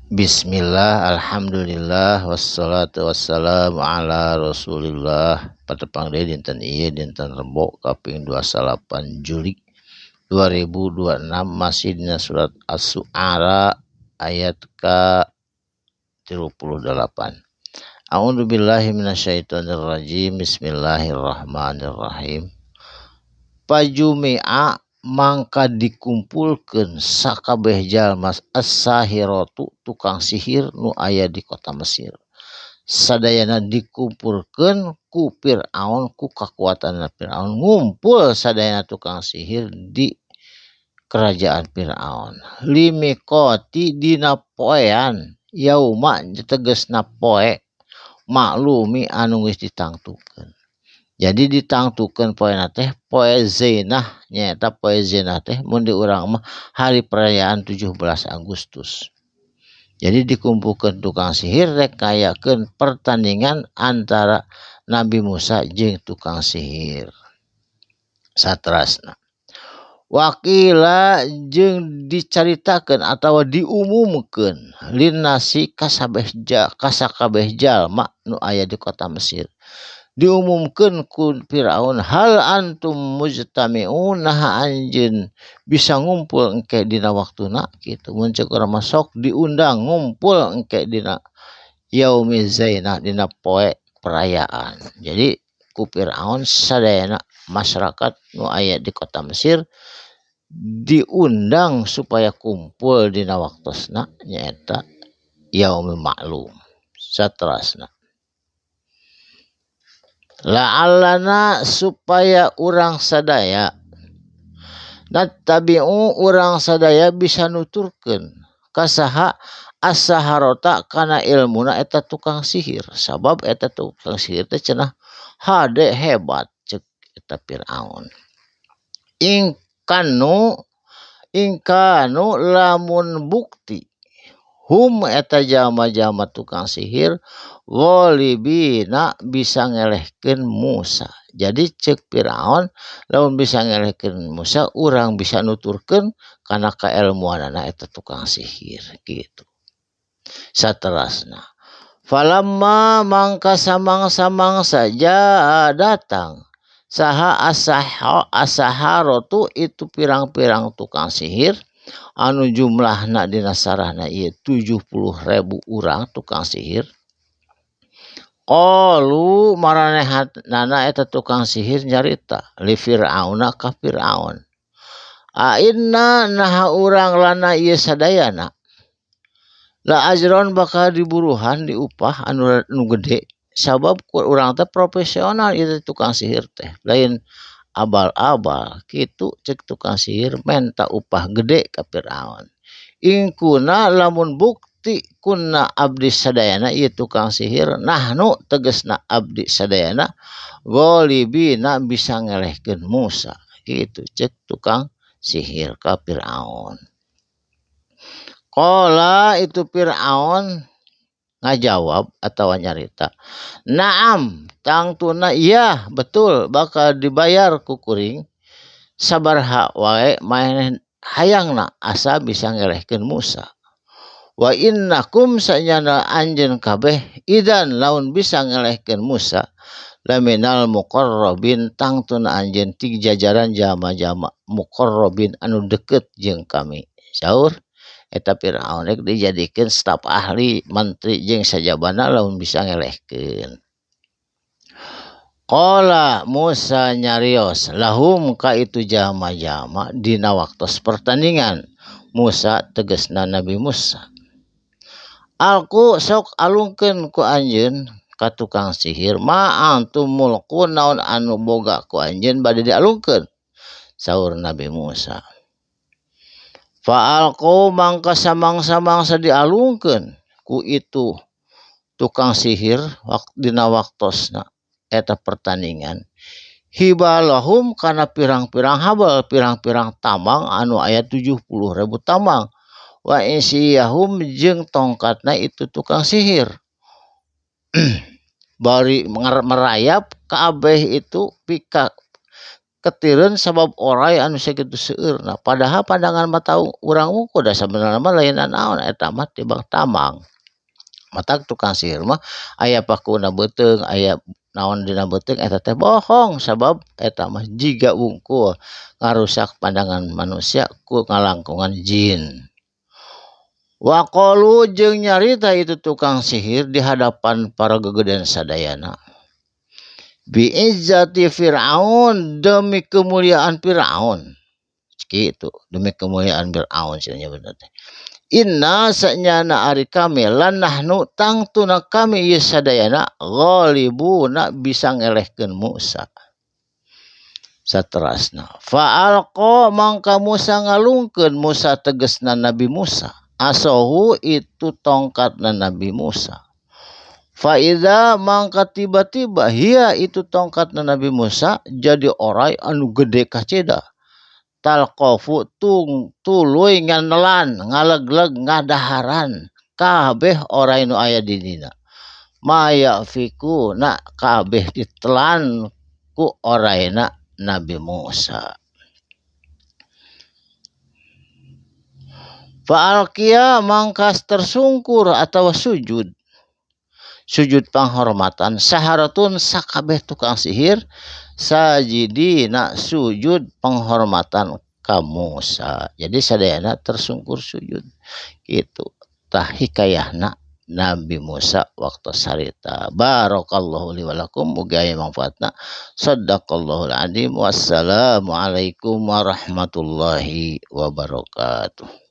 Bismillah, alhamdulillah, wassalatu wassalamu ala rasulillah. Patepang deui dinten ieu, dinten Rebo kaping 29 Juli 2026, masih dina surat Asy-Syu'ara ayat ka 38. A'udzu billahi minasyaitonir rajim. Bismillahirrahmanirrahim. Pajumi'a mangka dikumpulkeun sakabeh jalma as-sahiratu tukang sihir nu aya di kota Mesir. Sadayana dikumpulkeun ku Fir'aun, ku kakuatan Fir'aun ngumpul sadayana tukang sihir di kerajaan Fir'aun. Limiqati dina poean, yauma tegesna poe maklumi anu geus ditangtukeun. Jadi ditangtukeun poena teh poe Zainah, nyaeta poe Zainah teh mun di urang mah hari perayaan 17 Agustus. Jadi dikumpulkeun tukang sihir rek ngayakeun pertandingan antara Nabi Musa jeung tukang sihir. Satrasna wakila jeung dicaritakeun atawa diumumkeun linnasi kasabeh kasakabeh jalma nu aya di kota Mesir. Diumumkeun ku Firaun, hal antum mujtami'un, naha anjeun bisa ngumpul engke dina waktuna kitu. Mun ceuk urang mah sok diundang ngumpul engke dina yaumi zainah, dina poe perayaan. Jadi ku Firaun sadayana masyarakat nu aya di kota Mesir diundang supaya kumpul dina waktosna nyaeta yaumi maklum. Saterasna la'allana supaya urang sadaya nattabi'u urang sadaya bisa nuturkeun kasaha as-saharota kana ilmuna eta tukang sihir, sabab eta tukang sihir teh cenah hade hebat cek eta Firaun. Ingkanu lamun bukti hum eta jalma-jalma tukang sihir ghalibina bisa ngelehkeun Musa. Jadi cek Firaun lamun bisa ngelehkeun Musa urang bisa nuturkeun kana kaelmuanana eta tukang sihir gitu. Saterasna falamma mangka samang-samang saja datang saha asaharatu itu pirang-pirang tukang sihir anu jumlahna dina sarahna ieu 70.000 urang tukang sihir. Qalu maranehanana eta tukang sihir nyarita li Fir'auna ka Fir'aun, a inna naha urang lana ieu sadayana la ajron bakal diburuhan diupah anu nu gede, sabab urang teh profesional ieu tukang sihir teh lain abal-abal kitu. Cek tukang sihir menta upah gede ka Fir'aun. Ingkuna lamun bukti kunna abdi sadayana ieu tukang sihir, nahnu tegesna abdi sadayana ghalibina bisa ngelehkeun Musa kitu cek tukang sihir ka Fir'aun. Qala itu Fir'aun ngajawab atau nyarita, naam tangtuna iya betul bakal dibayar ku kuring sabaraha wae maneh hayangna asa bisa ngelehkeun Musa. Wa innakum sanyana anjeun kabeh idan laun bisa ngelehkeun Musa laminal muqarrabin tangtuna anjeun ti jajaran jalma-jalma muqarrabin anu deket jeung kami. Saur eta Firaun rek dijadikeun staf ahli menteri jeung sajabana lamun bisa ngelehkeun. Qala Musa nyarios lahum ka itu jalma-jalma dina waktos pertandingan. Musa tegesna Nabi Musa. Alku sok alungkeun ku anjeun ka tukang sihir ma antum mulqun naon anu boga ku anjeun bade dialungkeun. Saur Nabi Musa. Fa'alqau mangka samang-samangsa dialungkeun ku itu tukang sihir dina waktosna eta pertandingan. Hibalahum kana pirang-pirang habal pirang-pirang tamang anu aya 70.000 tamang. Wa isiyahum jeung tongkatna itu tukang sihir. Bari merayap kabeh itu pika Ketireun sabab oray anu sakitu seueurna padahal pandangan mata urang wungkul da sabenerna mah lain naon eta mah tibang tamang. Matak tukang sihir mah aya pakuna beuteung aya naon dina beuteung eta teh bohong sabab eta mah jiga wungkul ngarusak pandangan manusia ku ngalangkungan jin. Waqalu jeung nyarita itu tukang sihir di hadapan para gegedean sadayana. Bi'izzati Fir'aun demi kemuliaan Fir'aun. Kitu demi kemuliaan Fir'aun cenah bener teh. Inna sanyana ari kami lanahnu tangtuna kami ieu sadayana ghalibuna bisa ngelehkeun Musa. Saterasna fa'alqa mangka Musa ngalungkeun Musa tegesna Nabi Musa. Asohu itu tongkatna Nabi Musa. Faida mangka tiba-tiba hia itu tongkatna Nabi Musa jadi orai anu gede kaceda. Talqafu tung tuluy nganelan ngalegleg ngadaharan kabeh orai nu aya di dina. Maya fiku na kabeh ditelan ku oraina Nabi Musa. Fa'alqiya mangkas tersungkur atau sujud. Sujud penghormatan saharatun sakabeh tukang sihir sajidina sujud penghormatan ka Musa. Jadi sadayana tersungkur sujud. Gitu tah hikayahna Nabi Musa waktu sarita. Barakallahu li wa lakum mugi aya manfaatna. Sadaqallahul azim. Wassalamualaikum warahmatullahi wabarakatuh.